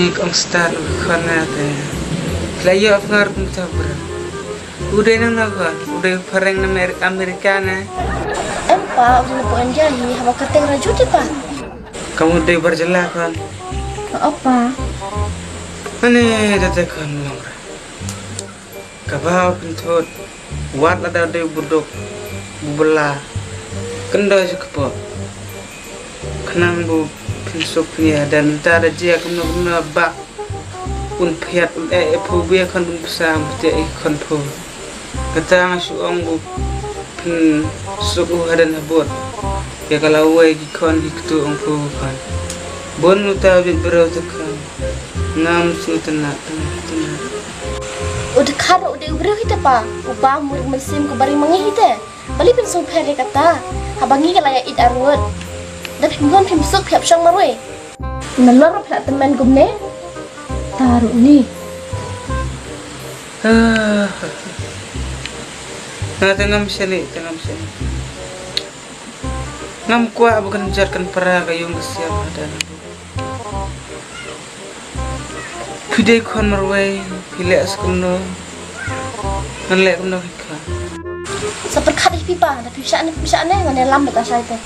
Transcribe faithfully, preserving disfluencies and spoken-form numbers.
Ong stad u khon na te. La ïoh pyngar kum ta bra. U dei nang na khon, u dei phareng na Amer-, Amerika na. Em pa, u dei na pok India hi, haba kyrteng Raju te pa. Kam u dei bar jylla khon. O pa. Ani da te khon long ra. Kaba u pynthut wat lada dei u buduk, u bylla, kyndoh sha kpoh. Khnang ba phin suk phin ïa hadan, mynta da jia kumno kumno ba un phiat un eh, eh phu bia khon bun pisa, mynta ïa khon phu. Kata nga shu ong ba phin suk u hadan habud. Ïa ka lawei ki khon ki ktu ong phu khon. Bun uta bit briew te khon. Ngam sngewtynnat, tynnat, tynnat. U dkhar u dei u briew hi te pa, u ba mur mynsiem ku bari mangi hi te. Balei phin sngewpher ïa kata? Haba ngi ka la ïa ïeit arngut. Da phim don phim suk phi hap shong marwei. Nalor phi la tymmen kumne. Ta ruh ni. Ah. Na te ngam shane, te ngam shane. Ngam kwah ba kan jot kan para ka ïung ka siam hadan. Phi dei khon marwei, phi leh sa kumno. Ngan leh kumno hi khon. Sa pyrkhat ïa phi pa, da phi shah ne, phi shah ne, ngan ïalam bad Tasha ïa te.